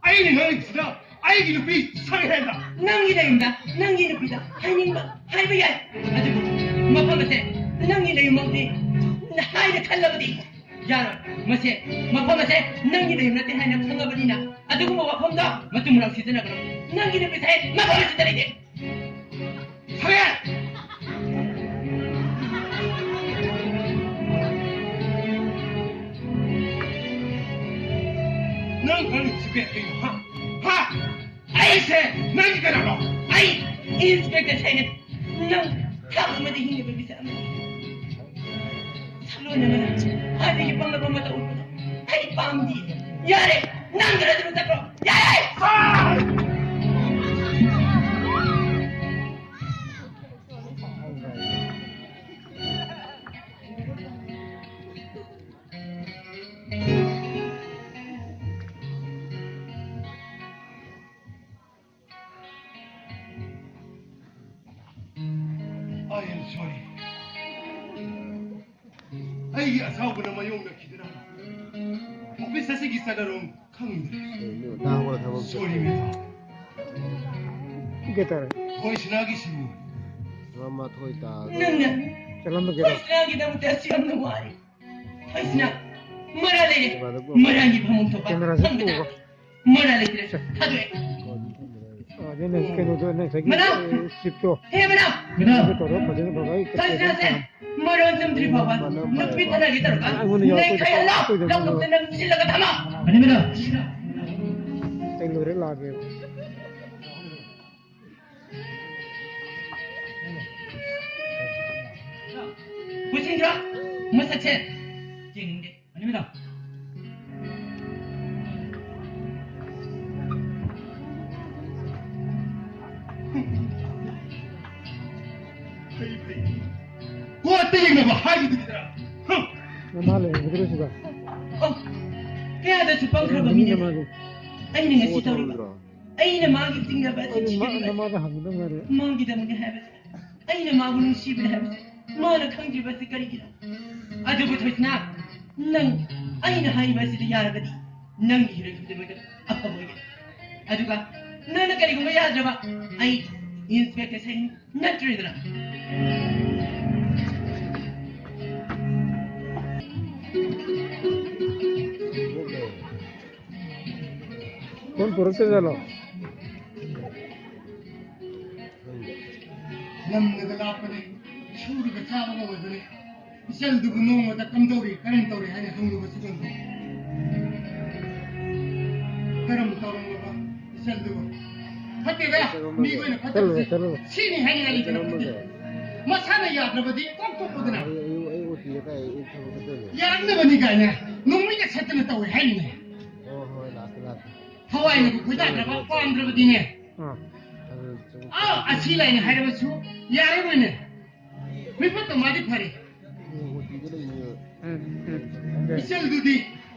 ꯑꯩꯅ ꯉꯥꯡꯂꯤꯕꯁꯤꯅ ꯑꯩꯒꯤ ꯅꯨꯄꯤ ꯁꯛꯍꯦꯟꯕ꯫ ꯅꯪꯒꯤ ꯅꯌꯨꯝꯗ ꯅꯪꯒꯤ ꯅꯨꯄꯤꯗ ꯍꯥꯏꯅꯤꯡꯕ ꯍꯥꯏꯕ ꯌꯥꯏ, ꯑꯗꯨꯕꯨ ꯃꯐꯝ ꯑꯁꯦ ꯅꯪꯒꯤ ꯅꯌꯨꯝꯃꯛꯅꯤ ꯍꯥꯏꯅ ꯈꯜꯂꯕꯗꯤ ꯌꯥꯔꯣꯏ꯫ ꯃꯁꯦ, ꯃꯐꯝ ꯑꯁꯦ ꯅꯪꯒꯤ ꯅꯌꯨꯝ ꯅꯠꯇꯦ ꯍꯥꯏꯅ ꯈꯪꯉꯕꯅꯤꯅ ꯑꯗꯨꯒꯨꯝꯕ ꯋꯥꯐꯝꯗꯣ ꯃꯇꯨꯡ ꯃꯅꯥꯎ ꯁꯤꯖꯤꯟꯅꯒꯅꯨ꯫ ꯅꯪꯒꯤ ꯅꯨꯄꯤꯁꯦ ꯃꯐꯝ ꯑꯁꯤꯗ ꯂꯩꯇꯦ꯫ ꯁꯔꯦ! ꯅꯪ ꯉꯥꯡꯉꯤꯁꯤ ꯀꯩꯅꯣ, ꯍꯥ? ꯍꯥ? ꯑꯩꯁꯦ ꯅꯪꯒꯤ ꯀꯅꯥꯅꯣ? ꯑꯩ ꯏꯟꯁꯄꯦꯛꯇꯔ ꯁꯥꯏꯅ ꯅꯪ ꯊꯥꯛ ꯑꯃꯗ ꯍꯤꯡꯅꯕ ꯃꯤꯁꯛ ꯑꯃꯅꯤ꯫ ꯁꯛꯂꯣꯟ ꯑꯃꯅ ꯍꯥꯟꯅꯒꯤ ꯄꯪꯂꯕ ꯃꯇꯧ ꯎꯠꯄꯗꯣ ꯑꯩ ꯄꯥꯝꯗꯦ꯫ ꯌꯥꯔꯦ, ꯅꯪ ꯈꯔ ꯑꯗꯨꯝ ꯆꯠꯈ꯭ꯔꯣ꯫ ꯌꯥꯔꯦ! I am sorry. ꯑꯩꯒꯤ ꯑꯁꯥꯎꯕꯅ ꯃꯥꯌꯣꯛꯅꯈꯤꯗꯅ ꯑꯣꯐꯤꯁ ꯑꯁꯤꯒꯤ ꯆꯠꯅꯔꯣꯝ ꯈꯪꯗ꯭ꯔꯦ꯫ ꯀꯩꯅꯣ, ꯅꯍꯥꯟꯋꯥꯏ ꯊꯕꯛ ꯁꯣꯔꯤ ꯆꯠꯄ꯫ ꯃꯦꯗꯥꯝ꯫ ꯀꯦ ꯇꯥꯔꯦ꯫ ꯊꯣꯏꯁꯅꯥꯒꯤ ꯁꯤꯃꯨ꯫ ꯇꯔꯥꯃꯥꯊꯣꯏ ꯇꯥꯔꯦ꯫ ꯅꯪꯅ ꯆꯠꯂꯝꯃꯒꯦꯔꯣ? ꯊꯣꯏꯁꯅꯥꯒꯤꯗꯃꯛꯇ ꯑꯁꯨꯛ ꯌꯥꯝꯅ ꯋꯥꯔꯤ꯫ ꯊꯣꯏꯁꯅꯥ, ꯃꯔꯥ ꯂꯩꯔꯦ꯫ ꯏꯃꯥꯟꯅꯕ꯫ ꯃꯔꯥꯒꯤ ꯐꯃꯨꯡ ꯊꯣꯛꯄ ꯀꯦꯃꯦꯔꯥꯁꯦ ꯐꯪꯕ ꯄꯨꯔꯣ꯫ ꯇꯥꯔꯦ꯫ ꯃꯔꯥ ꯂꯩꯇ꯭ꯔꯦ꯫ ꯊꯥꯗꯣꯛꯑꯦ꯫ ꯑ, ꯑꯗꯨꯅ ꯀꯩꯅꯣꯗꯣ ꯅꯪ ꯉꯁꯥꯏꯒꯤ, ꯃꯅꯥꯎ! ꯑꯦ, ꯁꯤꯞꯇꯣ꯫ ꯍꯦ, ꯃꯅꯥꯎ! ꯑꯗꯨ ꯇꯧꯔꯒ ꯐꯖꯅ ꯕꯕꯥꯒꯤ ꯀꯩꯅꯣ ꯁꯅꯥꯁꯦ ꯊꯝꯃꯣ꯫ ꯃꯔꯣꯟ ꯆꯨꯝꯗ꯭ꯔꯤ ꯐꯥꯎꯕ ꯃꯅꯥꯎ ꯅꯨꯄꯤ ꯄꯥꯏꯕ꯫ ꯊꯥꯅꯒꯦ ꯇꯧꯔꯒ ꯑꯩꯉꯣꯟꯗ ꯌꯥꯎꯔꯛꯇꯣꯏꯗꯣ ꯅꯩꯈꯥꯏꯍꯜꯂꯣ! ꯀꯩꯗꯧꯕꯅꯣ? ꯂꯧꯕꯨꯛꯇ ꯅꯝꯁꯤꯜꯂꯒ ꯊꯝꯃꯣ! ꯑꯅꯤꯃꯛꯅ! ꯑꯩ ꯂꯣꯏꯔꯦ, ꯂꯥꯛꯑꯒꯦ꯫ ꯄꯨꯁꯤꯟꯗ꯭ꯔꯣ? ꯃꯁꯛꯁꯦ ꯌꯦꯡꯅꯤꯡꯗꯦ꯫ ꯑꯅꯤꯃꯛꯅ! ꯌꯦꯡꯅꯕ ꯍꯥꯏꯕꯗꯨꯗꯤ ꯅꯃꯥ ꯂꯩꯔꯝꯒꯗ꯭ꯔꯣ ꯁꯤꯗ? ꯑꯣ, ꯀꯌꯥꯗꯁꯨ ꯄꯪꯈ꯭ꯔꯕ ꯃꯤꯅꯦ꯫ ꯅꯃꯥꯗꯤ? ꯑꯩꯅ ꯉꯁꯤ ꯇꯧꯔꯤꯕ, ꯑꯩꯅ ꯃꯥꯒꯤ ꯆꯤꯡꯅꯕ ꯑꯁꯤ ꯊꯤꯕꯤꯔꯤꯕ ꯅꯃꯥꯗ ꯍꯪꯒꯗꯕ ꯃꯥꯜꯂꯦ꯫ ꯃꯥꯒꯤꯗꯃꯛꯅꯦ ꯍꯥꯏꯕꯁꯦ, ꯑꯩꯅ ꯃꯥꯕꯨ ꯅꯨꯡꯁꯤꯕꯅꯦ ꯍꯥꯏꯕꯁꯦ ꯃꯥꯅ ꯈꯪꯗ꯭ꯔꯤꯕꯁꯤ ꯀꯔꯤꯒꯤꯅꯣ? ꯑꯗꯨꯕꯨ ꯊꯣꯏꯁꯅꯥ, ꯅꯪ ꯑꯩꯅ ꯍꯥꯏꯔꯤꯕ ꯑꯁꯤꯗ ꯌꯥꯔꯒꯗꯤ ꯅꯪꯒꯤ ꯍꯤꯔꯣꯏ ꯈꯨꯗꯤꯡꯃꯛꯇ ꯑꯐꯕ ꯑꯣꯏꯒꯅꯤ꯫ ꯑꯗꯨꯒ ꯅꯪꯅ ꯀꯔꯤꯒꯨꯝꯕ ꯌꯥꯗ꯭ꯔꯕ, ꯑꯩ ꯏꯟꯁꯄꯦꯛꯇꯔ ꯁꯍꯤ ꯅꯠꯇ꯭ꯔꯦꯗꯅ꯫ ꯐꯣꯟ ꯄꯨꯔꯛꯇꯖꯥꯠꯂꯣ? ꯂꯝꯅꯒ ꯂꯥꯞꯄꯅꯦ, ꯁꯨꯔꯒ ꯆꯥꯕꯒ ꯑꯣꯏꯕꯅꯦ꯫ ꯏꯆꯜꯗꯨꯕꯨ ꯅꯣꯡꯃꯗ ꯀꯝꯗꯧꯔꯤ, ꯀꯔꯝ ꯇꯧꯔꯤ ꯍꯥꯏꯅ ꯍꯪꯂꯨꯕꯁꯨ ꯉꯝꯗꯦ꯫ ꯀꯔꯝ ꯇꯧꯔꯝꯂꯕ ꯏꯆꯜꯗꯨꯕꯨ? ꯐꯠꯇꯦꯗ, ꯃꯤꯒꯤ ꯑꯣꯏꯅ ꯐꯠꯇꯕꯁꯦ ꯆꯠꯂꯨꯔꯣ, ꯆꯠꯂꯨꯔꯣ꯫ ꯁꯤꯅꯤ ꯍꯥꯏꯅꯤꯡꯉꯥꯏ ꯂꯩꯇꯅ ꯐꯠꯇꯦ꯫ ꯆꯠꯂꯨꯔꯣ꯫ ꯃꯁꯥꯅ ꯌꯥꯗ꯭ꯔꯕꯗꯤ ꯀꯣꯛ ꯇꯣꯛꯄꯗꯅ꯫ ꯑꯩ, ꯑꯩ, ꯑꯩ ꯑꯣ ꯇꯤꯗ ꯀꯥꯏ, ꯑꯩ ꯊꯕꯛ ꯆꯠꯇꯣꯏꯅꯦ꯫ ꯌꯥꯔꯛꯅꯕꯅꯤ ꯀꯥꯏꯅ ꯅꯣꯡꯃꯩꯒ ꯁꯠꯇꯅ ꯇꯧꯋꯦ ꯍꯥꯏꯅꯤꯅꯦ꯫ ꯍꯣꯏ, ꯍꯣꯏ, ꯂꯥꯛꯀꯦ, ꯂꯥꯛꯀꯦ꯫ ꯊꯋꯥꯏꯅꯕꯨ ꯈꯣꯏꯗꯥꯗ꯭ꯔꯕ, ꯄꯥꯝꯗ꯭ꯔꯕꯗꯤꯅꯦ꯫ ꯑꯥ꯫ ꯑꯗꯨ ꯆꯨꯝ-, ꯑꯥ, ꯑꯁꯤ ꯂꯥꯏꯅ ꯍꯥꯏꯔꯕꯁꯨ ꯌꯥꯔꯔꯣꯏꯅꯦ꯫ ꯃꯤꯐꯠꯇ ꯃꯥꯗꯤ ꯐꯔꯦ꯫ ꯎꯝ, ꯎꯝ, ꯎꯝ꯫ ꯏꯆꯜꯗꯨꯗꯤ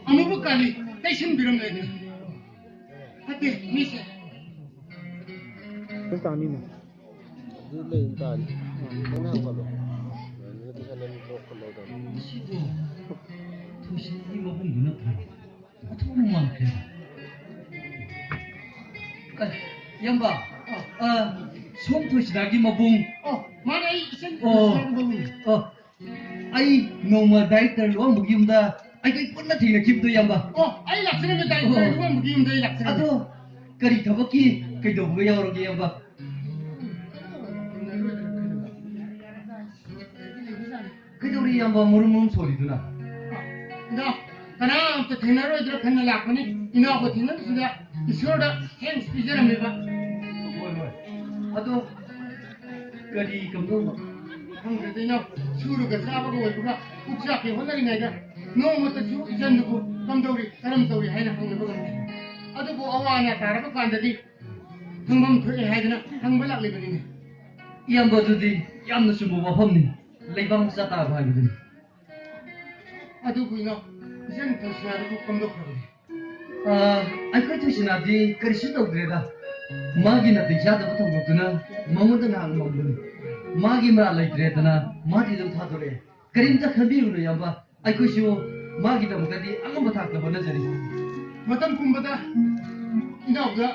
ꯑꯃꯨꯕ ꯀꯥꯂꯤ ꯇꯩꯁꯤꯟꯕꯤꯔꯝꯂꯦꯅꯦ꯫ ꯐꯠꯇꯦ, ꯃꯤꯁꯦ꯫ ꯑꯗꯨ ꯇꯥꯅꯤꯅꯦ꯫ ꯑꯗꯨ ꯂꯩ ꯇꯥꯅꯤ꯫ ꯅꯪꯅ ꯍꯪꯕꯗꯣ꯫ ꯑꯗꯨꯅ ꯄꯩꯁꯥ ꯅꯪ ꯂꯧꯈꯠꯂꯣ ꯇꯥꯅꯤ꯫ ꯃꯁꯤꯕꯨ ꯊꯣꯏꯁꯤꯡꯒꯤ ꯃꯕꯨꯡꯗꯨ ꯅꯠꯇ꯭ꯔꯣ? ꯑꯣꯟꯊꯣꯛꯅ ꯃꯥꯟꯈ꯭ꯔꯦ꯫ ꯑꯦ, ꯏꯌꯥꯝꯕ, ꯑ, ꯁꯣꯝ ꯊꯣꯏꯁꯤꯅꯥꯒꯤ ꯃꯕꯨꯡ꯫ ꯑꯣ, ꯃꯥꯅꯦ, ꯑꯩ ꯏꯆꯟ ꯑꯣ, ꯊꯣꯏꯁꯤꯅꯥꯒꯤ ꯃꯕꯨꯡꯅꯦ꯫ ꯑꯣ, ꯑꯩ ꯅꯣꯡꯃ ꯗꯥꯏꯔꯦꯛꯇꯔ ꯂꯨꯍꯣꯡꯕꯒꯤ ꯌꯨꯝꯗ ꯑꯩꯈꯣꯏ ꯄꯨꯟꯅ ꯊꯦꯡꯅꯈꯤꯕꯗꯣ, ꯏꯌꯥꯝꯕ꯫ ꯑꯣ, ꯑꯩ ꯂꯥꯛꯆꯔꯝꯃꯦ, ꯗꯥꯏꯔꯦꯛꯇꯔ ꯑꯣ꯫ ꯂꯨꯍꯣꯡꯕꯒꯤ ꯌꯨꯝꯗ ꯑꯩ ꯂꯥꯛꯆꯔꯝꯃꯦ꯫ ꯑꯗꯣ ꯀꯔꯤ ꯊꯕꯛꯀꯤ ꯀꯩꯗꯧꯕꯒ ꯌꯥꯎꯔꯒꯦ, ꯏꯌꯥꯝꯕ? ꯀꯩꯗꯧꯔꯤ, ꯏꯌꯥꯝꯕ, ꯃꯔꯨꯝ ꯃꯔꯨꯝ ꯁꯣꯜꯂꯤꯗꯨꯅ? ꯏꯅꯥꯎ, ꯀꯅꯥꯝꯇ ꯊꯦꯡꯅꯔꯣꯏꯗ꯭ꯔꯥ ꯈꯟꯅ ꯂꯥꯛꯄꯅꯤ꯫ ꯏꯅꯥꯎꯒ ꯊꯦꯡꯅꯕꯁꯤꯗ ꯏꯁꯣꯔꯗ ꯊꯦꯡꯁ ꯄꯤꯖꯔꯝꯃꯦꯕ꯫ ꯍꯣꯏ, ꯍꯣꯏ꯫ ꯑꯗꯣ ꯀꯔꯤ ꯀꯝꯗꯧꯕ? ꯈꯪꯗ꯭ꯔꯦꯗ ꯏꯅꯥꯎ, ꯁꯨꯔꯒ ꯆꯥꯕꯒ ꯑꯣꯏꯕꯒ ꯄꯨꯛꯆꯥꯛꯀꯤ ꯍꯣꯠꯅꯔꯤꯉꯩꯗ ꯅꯣꯡꯃꯇꯁꯨ ꯏꯆꯟꯗꯨꯕꯨ ꯀꯝꯗꯧꯔꯤ, ꯀꯔꯝ ꯇꯧꯔꯤ ꯍꯥꯏꯅ ꯍꯪꯅꯕ ꯉꯝꯗꯦ꯫ ꯑꯗꯨꯕꯨ ꯑꯋꯥ ꯑꯅꯥ ꯇꯥꯔꯕ ꯀꯥꯟꯗꯗꯤ ꯈꯪꯐꯝ ꯊꯣꯛꯑꯦ ꯍꯥꯏꯗꯅ ꯍꯪꯕ ꯂꯥꯛꯂꯤꯕꯅꯤꯅꯦ꯫ ꯏꯌꯥꯝꯕ, ꯑꯗꯨꯗꯤ ꯌꯥꯝꯅ ꯆꯨꯝꯕ ꯋꯥꯐꯝꯅꯤ꯫ ꯂꯩꯕꯥꯛ ꯃꯆꯥ ꯇꯥꯕ ꯍꯥꯏꯕꯗꯨꯅꯤ꯫ ꯑꯗꯨꯕꯨ ꯏꯅꯥꯎ, ꯏꯆꯟ ꯊꯣꯏꯁꯅꯥꯗꯨꯕꯨ ꯀꯝꯗꯧꯈ꯭ꯔꯕꯅꯣ? ꯑ, ꯑꯩꯈꯣꯏ ꯊꯣꯏꯁꯅꯥꯗꯤ ꯀꯔꯤꯁꯨ ꯇꯧꯗ꯭ꯔꯦꯗ꯫ ꯃꯥꯒꯤ ꯅꯥꯇꯩ ꯆꯥꯗꯕ ꯊꯧꯗꯣꯛꯇꯨꯅ ꯃꯉꯣꯟꯗ ꯉꯥꯏꯍꯥꯛ ꯉꯝꯕꯅꯤ꯫ ꯃꯥꯒꯤ ꯃꯔꯥꯜ ꯂꯩꯇ꯭ꯔꯦꯗꯅ ꯃꯥꯗꯤ ꯑꯗꯨꯝ ꯊꯥꯗꯣꯔꯛꯑꯦ꯫ ꯀꯔꯤꯝꯇ ꯈꯟꯕꯤꯔꯨꯅꯨ ꯏꯌꯥꯝꯕ, ꯑꯩꯈꯣꯏꯁꯨ ꯃꯥꯒꯤꯗꯃꯛꯇꯗꯤ ꯑꯉꯝꯕ ꯊꯥꯛꯇ ꯍꯣꯠꯅꯖꯔꯤ꯫ ꯃꯇꯝ ꯄꯨꯝꯕꯗ ꯏꯅꯥꯎꯗ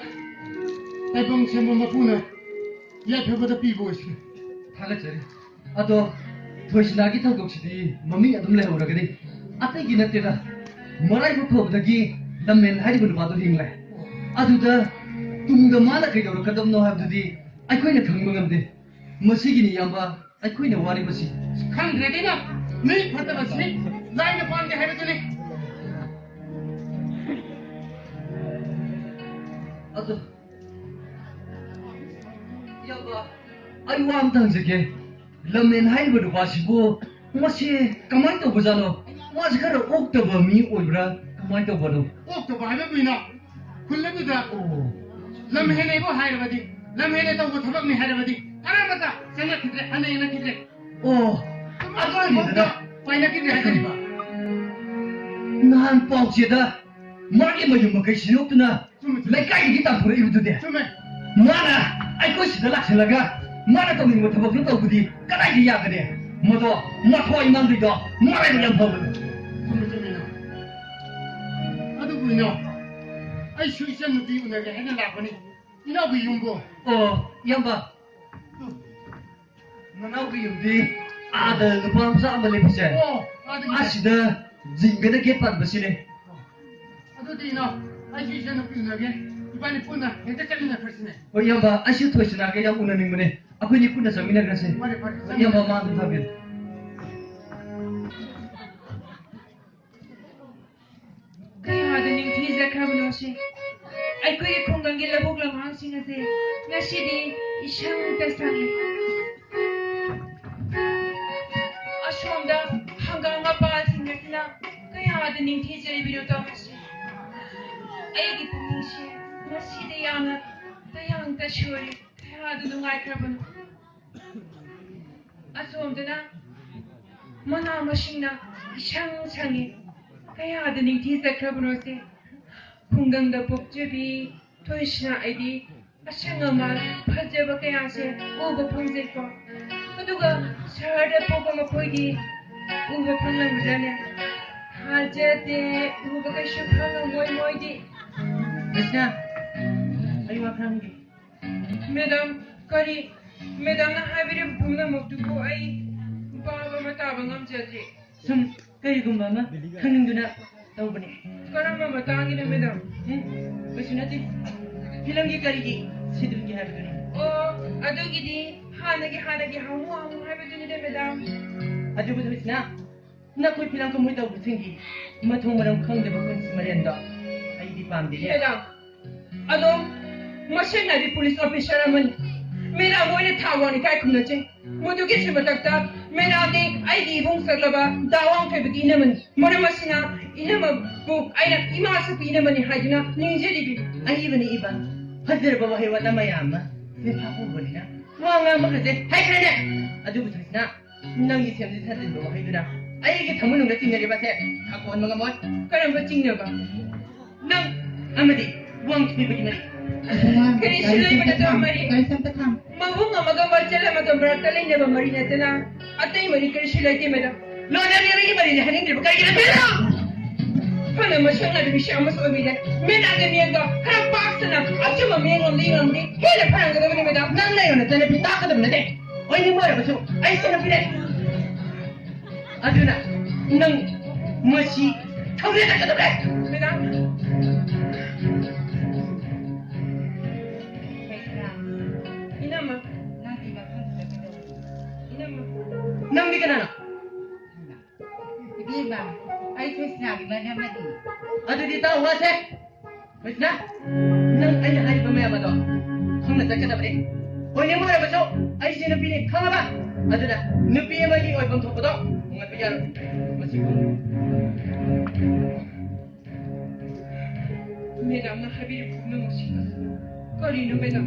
ꯇꯥꯏꯕꯪ ꯁꯦꯝꯕ ꯃꯄꯨꯅ ꯌꯥꯏꯐꯕꯗ ꯄꯤꯕ ꯑꯣꯏꯁꯅꯨ꯫ ꯊꯥꯒꯠꯆꯔꯤ꯫ ꯑꯗꯣ ꯊꯣꯏꯁꯅꯥꯒꯤ ꯊꯧꯗꯣꯛꯁꯤꯗꯤ ꯃꯃꯤꯡ ꯑꯗꯨꯝ ꯂꯩꯍꯧꯔꯒꯅꯤ꯫ ꯑꯇꯩꯒꯤ ꯅꯠꯇꯦꯗ, ꯃꯔꯥꯏꯕꯛ ꯐꯕꯗꯒꯤ ꯂꯝꯃꯦꯟ ꯍꯥꯏꯔꯤꯕ ꯅꯨꯄꯥꯗꯣ ꯍꯤꯡꯂꯦ꯫ ꯑꯗꯨꯗ ꯇꯨꯡꯗ ꯃꯥꯅ ꯀꯩꯗꯧꯔꯛꯀꯗꯕꯅꯣ ꯍꯥꯏꯕꯗꯨꯗꯤ ꯑꯩꯈꯣꯏꯅ ꯈꯪꯕ ꯉꯝꯗꯦ꯫ ꯃꯁꯤꯒꯤꯅꯤ ꯏꯌꯥꯝꯕ ꯑꯩꯈꯣꯏꯅ ꯋꯥꯔꯤꯕꯁꯤ꯫ ꯈꯪꯗ꯭ꯔꯦꯗꯅ, ꯃꯤ ꯐꯠꯇꯕꯁꯤ ꯂꯥꯏꯅ ꯄꯥꯟꯗꯦ ꯍꯥꯏꯕꯗꯨꯅꯤ꯫ ꯑꯗꯣ ꯏꯌꯥꯝꯕ, ꯑꯩ ꯋꯥ ꯑꯝꯇ ꯍꯪꯖꯒꯦ꯫ ꯂꯝꯃꯦꯟ ꯍꯥꯏꯔꯤꯕ ꯅꯨꯄꯥꯁꯤꯕꯨ ꯃꯁꯤ ꯀꯃꯥꯏꯅ ꯇꯧꯕꯖꯥꯠꯅꯣ? ꯃꯥꯁꯤ ꯈꯔ ꯑꯣꯛꯇꯕ ꯃꯤ ꯑꯣꯏꯕ꯭ꯔꯥ? ꯀꯃꯥꯏꯅ ꯇꯧꯕꯅꯣ? ꯑꯣꯛꯇꯕ ꯍꯥꯏꯕꯕꯨ ꯏꯅꯥꯎ, ꯈꯨꯜ ꯑꯗꯨꯗ ꯑꯣ꯫ ꯂꯝ ꯍꯦꯜꯂꯦꯕꯨ ꯍꯥꯏꯔꯕꯗꯤ, ꯂꯝ ꯍꯦꯜꯂꯦ ꯇꯧꯕ ꯊꯕꯛꯅꯤ ꯍꯥꯏꯔꯕꯗꯤ, ꯀꯅꯥꯃꯠꯇ ꯆꯪꯂꯛꯈꯤꯗ꯭ꯔꯦ, ꯍꯟꯅ ꯌꯦꯡꯂꯛꯈꯤꯗ꯭ꯔꯦ꯫ ꯑꯣ, ꯑꯗꯨ ꯑꯣꯏꯔꯤꯗꯅ ꯄꯥꯏꯅꯈꯤꯗ꯭ꯔꯦ ꯍꯥꯏꯖꯔꯤꯕ꯫ ꯅꯍꯥꯟ ꯄꯥꯎꯆꯦꯗ ꯃꯥꯒꯤ ꯃꯌꯨꯝ ꯃꯀꯩ ꯁꯤꯗꯣꯛꯇꯨꯅ ꯆꯨꯝꯃꯦ, ꯆꯨꯝꯃꯦ꯫ ꯂꯩꯀꯥꯏꯗꯒꯤ ꯇꯥꯟꯊꯣꯔꯛꯏꯕꯗꯨꯗꯤ꯫ ꯆꯨꯝꯃꯦ꯫ ꯃꯥꯅ ꯑꯩꯈꯣꯏ ꯁꯤꯗ ꯂꯥꯛꯁꯤꯜꯂꯒ ꯃꯥꯅ ꯇꯧꯅꯤꯡꯕ ꯊꯕꯛꯇꯨ ꯇꯧꯕꯗꯤ ꯀꯗꯥꯏꯗ ꯌꯥꯒꯅꯤ? ꯃꯗꯣ ꯃꯊ꯭ꯋꯥꯏ ꯃꯥꯡꯗꯣꯏꯗꯣ ꯃꯔꯥꯏꯕꯛ ꯌꯥꯝ ꯐꯕꯅꯤ꯫ ꯆꯨꯝꯃꯦ, ꯆꯨꯝꯃꯦ, ꯏꯅꯥꯎ꯫ ꯑꯗꯨꯕꯨ ꯏꯅꯥꯎ, ꯑꯩꯁꯨ ꯏꯆꯟ ꯅꯨꯄꯤ ꯎꯅꯒꯦ ꯍꯥꯏꯅ ꯂꯥꯛꯄꯅꯤ꯫ ꯏꯅꯥꯎꯒꯤ ꯌꯨꯝꯕꯨ꯫ ꯑꯣ, ꯏꯌꯥꯝꯕ꯫ ꯅꯅꯥꯎꯒꯤ ꯌꯨꯝꯗꯤ ꯑꯥꯗ ꯅꯨꯄꯥ ꯃꯆꯥ ꯑꯃ ꯂꯩꯕꯁꯦ꯫ ꯑꯣ, ꯑꯥꯗꯒꯤ꯫ ꯑꯁꯤꯗ ꯖꯤꯡꯒꯗ ꯒꯦꯠ ꯄꯥꯟꯕꯁꯤꯅꯦ꯫ ꯑꯗꯨꯗꯤ ꯏꯅꯥꯎ, ꯑꯩꯁꯨ ꯏꯆꯟ ꯅꯨꯄꯤ ꯎꯅꯒꯦ꯫ ꯏꯕꯥꯅꯤ ꯄꯨꯟꯅ ꯍꯦꯛꯇ ꯆꯠꯃꯤꯟꯅꯈ꯭ꯔꯁꯤꯅꯦ꯫ ꯍꯣꯏ, ꯏꯌꯥꯝꯕ, ꯑꯩꯁꯨ ꯊꯣꯏꯁꯅꯥꯒ ꯌꯥꯝ ꯎꯅꯅꯤꯡꯕꯅꯦ꯫ ꯑꯩꯈꯣꯏꯅꯤ ꯄꯨꯟꯅ ꯆꯠꯃꯤꯟꯅꯈ꯭ꯔꯁꯦ꯫ ꯐꯔꯦ, ꯐꯔꯦ, ꯆꯠꯃꯤꯟꯅꯔꯁꯤ꯫ ꯏꯌꯥꯝꯕ, ꯃꯥ ꯑꯗꯨꯝ ꯊꯥꯕꯤꯔꯣ꯫ ꯀꯌꯥꯗ ꯅꯤꯡꯊꯤꯖꯈ꯭ꯔꯕꯅꯣ ꯁꯤ꯫ ꯑꯩꯈꯣꯏꯒꯤ ꯈꯨꯡꯒꯪꯒꯤ ꯂꯧꯕꯨꯛ ꯂꯝꯍꯥꯡꯁꯤꯡ ꯑꯁꯦ ꯉꯁꯤꯗꯤ ꯏꯁꯪꯇ ꯁꯪꯉꯤ꯫ ꯑꯁꯣꯝꯗ ꯍꯪꯒꯥꯝ ꯃꯄꯥꯜꯁꯤꯡ ꯑꯁꯤꯅ ꯀꯌꯥꯗ ꯅꯤꯡꯊꯤꯖꯔꯤꯕꯅꯣ ꯇꯧꯔꯤꯁꯤ꯫ ꯑꯩꯒꯤ ꯄꯨꯛꯅꯤꯡꯁꯦ ꯉꯁꯤꯗꯤ ꯌꯥꯝꯅ ꯇꯌꯥꯡꯇ ꯁꯣꯔꯤ꯫ ꯀꯌꯥꯗ ꯅꯨꯡꯉꯥꯏꯈ꯭ꯔꯕꯅꯣ꯫ ꯑꯁꯣꯝꯗꯅ ꯃꯅꯥ ꯃꯁꯤꯡꯅ ꯏꯁꯪ ꯁꯪꯉꯤ꯫ ꯀꯌꯥꯗ ꯅꯤꯡꯊꯤꯖꯈ꯭ꯔꯕꯅꯣꯁꯦ꯫ ꯈꯨꯡꯒꯪꯗ ꯄꯣꯛꯆꯕꯤ ꯊꯣꯏꯁꯤꯅ ꯑꯩꯗꯤ ꯑꯁꯪ ꯑꯃꯥꯟ ꯐꯖꯕ ꯀꯌꯥꯁꯦ ꯎꯕ ꯐꯪꯖꯩꯀꯣ꯫ ꯑꯗꯨꯒ ꯁꯍꯔꯗ ꯄꯣꯛꯄ ꯃꯈꯣꯏꯗꯤ ꯎꯕ ꯐꯪꯂꯝꯒꯗ꯭ꯔꯅꯦ? ꯊꯥꯖꯗꯦ, ꯎꯕ ꯀꯩꯁꯨ ꯐꯪꯉꯝꯃꯣꯏ ꯃꯣꯏꯗꯤ꯫ ꯃꯁꯤꯅ ꯑꯩ ꯋꯥ ꯈꯔ ꯍꯪꯒꯦ꯫ ꯃꯦꯗꯥꯝ, ꯀꯔꯤ? ꯃꯦꯗꯥꯝꯅ ꯍꯥꯏꯕꯤꯔꯤꯕ ꯄꯨꯝꯅꯃꯛꯇꯨꯕꯨ ꯑꯩ ꯚꯥꯕ ꯑꯃ ꯇꯥꯕ ꯉꯝꯖꯗ꯭ꯔꯦ꯫ ꯁꯨꯝ ꯀꯔꯤꯒꯨꯝꯕ ꯑꯃ ꯈꯪꯅꯤꯡꯗꯨꯅ ꯇꯧꯕꯅꯦ꯫ ꯀꯔꯝꯕ ꯃꯇꯥꯡꯒꯤꯅꯣ, ꯃꯦꯗꯥꯝ? ꯎꯝ, ꯀꯩꯁꯨ ꯅꯠꯇꯦ꯫ ꯐꯤꯂꯝꯒꯤ ꯀꯔꯤꯒꯤ ꯁꯤꯗꯨꯜꯒꯤ ꯍꯥꯏꯕꯗꯨꯅꯤ꯫ ꯑꯣ, ꯑꯗꯨꯒꯤꯗꯤ ꯍꯥꯟꯅꯒꯤ, ꯍꯥꯟꯅꯒꯤ ꯍꯥꯃꯨ ꯍꯥꯃꯨ ꯍꯥꯏꯕꯗꯨꯅꯤꯗ, ꯃꯦꯗꯥꯝ꯫ ꯑꯗꯨꯕꯨ ꯊꯣꯏꯁꯤꯅ, ꯅꯈꯣꯏ ꯐꯤꯂꯝ ꯀꯨꯝꯍꯩ ꯇꯧꯕꯁꯤꯡꯒꯤ ꯃꯊꯣꯡ ꯃꯔꯝ ꯈꯪꯗꯕ ꯈꯨꯟꯁꯤ ꯃꯔꯦꯟꯗꯣ ꯑꯩꯗꯤ ꯄꯥꯝꯗꯦꯅꯦ꯫ ꯃꯦꯗꯥꯝ, ꯑꯗꯣ ꯃꯁꯦꯟ ꯍꯥꯏꯗꯤ ꯄꯨꯂꯤꯁ ꯑꯣꯐꯤꯁꯥꯔ ꯑꯃꯅꯤ꯫ ꯃꯦꯗꯥꯝ ꯃꯣꯏꯅ ꯊꯥ ꯋꯥꯟ ꯏꯀꯥꯏ ꯈꯨꯝꯅꯁꯦ꯫ ꯃꯗꯨꯒꯤꯁꯨ ꯃꯊꯛꯇ ꯃꯦꯗꯥꯝꯗꯤ ꯑꯩꯒꯤ ꯏꯕꯨꯡ ꯆꯠꯂꯕ ꯗꯥ ꯋꯥꯡꯊꯣꯏꯕꯒꯤ ꯏꯅꯝꯃꯅꯤ꯫ ꯃꯔꯝ ꯑꯁꯤꯅ ꯏꯅꯝꯃꯕꯨ ꯑꯩꯅ ꯏꯃꯥ ꯁꯛꯄꯤ ꯏꯅꯝꯃꯅꯤ ꯍꯥꯏꯗꯨꯅ ꯅꯤꯡꯖꯔꯤꯕꯤ꯫ ꯑꯏꯕꯅꯤ ꯏꯕ, ꯐꯖꯔꯕ ꯋꯥꯍꯩ ꯋꯥꯇꯥ ꯃꯌꯥꯝ ꯑꯃ ꯂꯦꯝꯐꯥ ꯄꯨꯕꯅꯤꯅ ꯋꯥ ꯉꯥꯡꯕ ꯈꯛꯁꯦ ꯍꯩꯈ꯭ꯔꯦꯅꯦ꯫ ꯑꯗꯨꯕꯨ ꯊꯣꯏꯁꯤꯅ ꯅꯪꯒꯤ ꯁꯦꯝꯖꯤꯟ ꯁꯥꯖꯤꯟꯕ ꯋꯥꯍꯩꯗꯨꯅ ꯑꯩꯒꯤ ꯊꯃꯣꯏꯅꯨꯡꯗ ꯆꯤꯡꯅꯔꯤꯕꯁꯦ ꯊꯥꯛ ꯑꯣꯟꯕ ꯉꯝꯃꯣꯏ꯫ ꯀꯔꯝꯕ ꯆꯤꯡꯅꯕ? ꯅꯪ ꯑꯃꯗꯤ ꯋꯥꯡꯊꯣꯏꯕꯒꯤ ꯃꯔꯤ꯫ ꯀꯔꯤꯁꯨ ꯂꯩꯕ ꯅꯠꯇꯕ ꯃꯔꯤ꯫ ꯃꯕꯨꯡ ꯑꯃꯒ ꯃꯆꯜ ꯑꯃꯒ ꯃꯔꯛꯇ ꯂꯩꯅꯕ ꯃꯔꯤ ꯅꯠꯇꯅ ꯑꯇꯩ ꯃꯔꯤ ꯀꯔꯤꯁꯨ ꯂꯩꯇꯦ, ꯃꯦꯗꯥꯝ꯫ ꯂꯣꯟꯅꯔꯤꯕꯒꯤ ꯃꯔꯤꯅꯦ ꯍꯥꯏꯅꯤꯡꯗ꯭ꯔꯤꯕ ꯀꯔꯤꯒꯤꯅꯣ, ꯃꯦꯗꯥꯝ? ꯐꯅ ꯃꯁꯛ ꯅꯥꯏꯕ ꯃꯤꯁꯛ ꯑꯃꯁꯨ ꯑꯣꯏꯕꯤꯔꯦ꯫ ꯃꯦꯗꯥꯝꯒꯤ ꯃꯤꯠꯌꯦꯡꯗꯣ ꯈꯔ ꯄꯥꯛꯇꯅ ꯑꯆꯨꯝꯕ ꯃꯤꯠꯌꯦꯡꯂꯣꯝꯗ ꯌꯦꯡꯂꯝꯗꯤ ꯍꯦꯟꯅ ꯐꯔꯝꯒꯗꯕꯅꯤ, ꯃꯦꯗꯥꯝ꯫ ꯅꯪ ꯂꯩꯔꯣ ꯅꯆꯟꯅꯨꯄꯤ ꯇꯥꯛꯀꯗꯕ ꯅꯠꯇꯦ꯫ ꯑꯣꯏꯅꯤꯡꯕ ꯑꯣꯏꯔꯕꯁꯨ ꯑꯩ ꯏꯆꯟꯅꯨꯄꯤꯅꯦ꯫ ꯑꯗꯨꯅ ꯅꯪ ꯃꯁꯤ ꯊꯧꯔꯦ ꯇꯛꯀꯗꯕ꯭ꯔꯦ, ꯃꯦꯗꯥꯝ꯫ ꯏꯅꯝꯃ꯫ ꯅꯪꯗꯤ ꯃꯐꯝꯗꯨꯗ ꯀꯩꯗꯧꯔꯤꯅꯣ? ꯏꯅꯝꯃ꯫ ꯅꯪꯗꯤ ꯀꯅꯥꯅꯣ? ꯏꯕꯦꯝꯃ, ꯑꯩ ꯊꯣꯏꯁꯅꯥꯒꯤ ꯃꯅꯝꯃꯅꯤ꯫ ꯑꯗꯨꯗꯤ ꯇꯥꯎ ꯋꯥꯁꯦ꯫ ꯊꯣꯏꯁꯅꯥ, ꯅꯪ ꯑꯩꯅ ꯍꯥꯏꯔꯤꯕ ꯃꯌꯥꯝ ꯑꯗꯣ ꯈꯪꯅ ꯆꯠꯀꯗꯕꯅꯤ꯫ ꯑꯣꯏꯅꯤꯡꯕ ꯑꯣꯏꯔꯕꯁꯨ ꯑꯩꯁꯦ ꯅꯨꯄꯤꯅꯤ, ꯈꯪꯉꯕ? ꯑꯗꯨꯅ ꯅꯨꯄꯤ ꯑꯃꯒꯤ ꯑꯣꯏꯐꯝ ꯊꯣꯛꯄꯗꯣ ꯍꯣꯡꯍꯟꯕ ꯌꯥꯔꯣꯏ꯫ ꯃꯁꯤ ꯃꯦꯗꯥꯝꯅ ꯍꯥꯏꯕꯤꯔꯤꯕ ꯄꯨꯝꯅꯃꯛꯁꯤ ꯀꯔꯤꯅꯣ, ꯃꯦꯗꯥꯝ?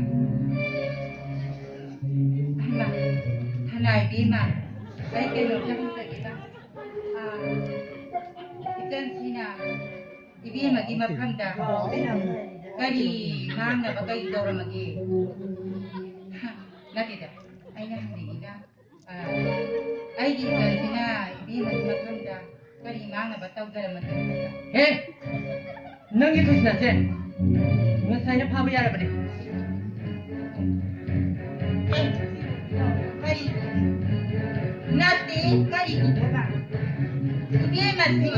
ꯍꯩꯃꯥ, ꯊꯅꯥꯏꯕꯤꯃ, ꯑꯩ ꯀꯩꯅꯣꯝꯇ ꯍꯪꯖꯒꯦ ꯇꯧꯕ꯫ ꯏꯆꯟꯁꯤꯅ ꯏꯕꯦꯝꯃꯒꯤ ꯃꯐꯝꯗ ꯀꯔꯤ ꯉꯥꯡꯅꯕ ꯀꯔꯤ ꯇꯧꯔꯝꯃꯒꯦ? ꯅꯠꯇꯦꯗ, ꯑꯩꯅ ꯍꯪꯅꯤꯡꯉꯤꯅ, ꯑ, ꯑꯩꯒꯤ ꯏꯆꯟꯁꯤꯅ ꯏꯕꯦꯝꯃꯒꯤ ꯃꯐꯝꯗ ꯀꯔꯤ ꯉꯥꯡꯅꯕ ꯇꯧꯖꯔꯝꯃꯒꯦ? ꯍꯦ! ꯅꯪꯒꯤ ꯈꯨꯁꯤꯅꯁꯦ ꯉꯁꯥꯏꯅ ꯐꯥꯕ ꯌꯥꯔꯕꯅꯦ꯫ ꯑꯦ, ꯀꯔꯤ? ꯅꯠꯇꯦ, ꯀꯔꯤꯒꯤꯅꯣꯕ? ꯏꯕꯦꯝꯃꯁꯤ,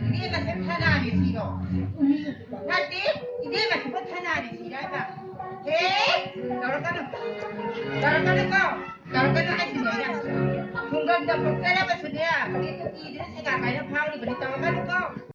ꯏꯕꯦꯝꯃꯁꯦ ꯊꯅꯥꯔꯦ ꯁꯤꯔꯣ? ꯅꯠꯇꯦ, ꯏꯕꯦꯝꯃꯁꯤꯕꯨ ꯊꯅꯥꯔꯦ ꯁꯤꯔꯕ? ꯍꯦ! ꯇꯧꯔꯛꯀꯅꯨ꯫ ꯇꯧꯔꯛꯀꯅꯨꯀꯣ꯫ ꯇꯧꯔꯛꯀꯅꯨ ꯍꯥꯏꯁꯤꯅꯦ ꯑꯩꯅ꯫ ꯈꯨꯡꯒꯪꯗ ꯄꯣꯛꯆꯔꯕꯁꯨꯅꯦ, ꯍꯧꯖꯤꯛ ꯀꯨꯀꯤꯗꯨꯅ ꯁꯦꯒꯥ ꯀꯥꯏꯅ ꯐꯥꯎꯔꯤꯕꯅꯤ꯫ ꯇꯧꯔꯛꯀꯅꯨꯀꯣ꯫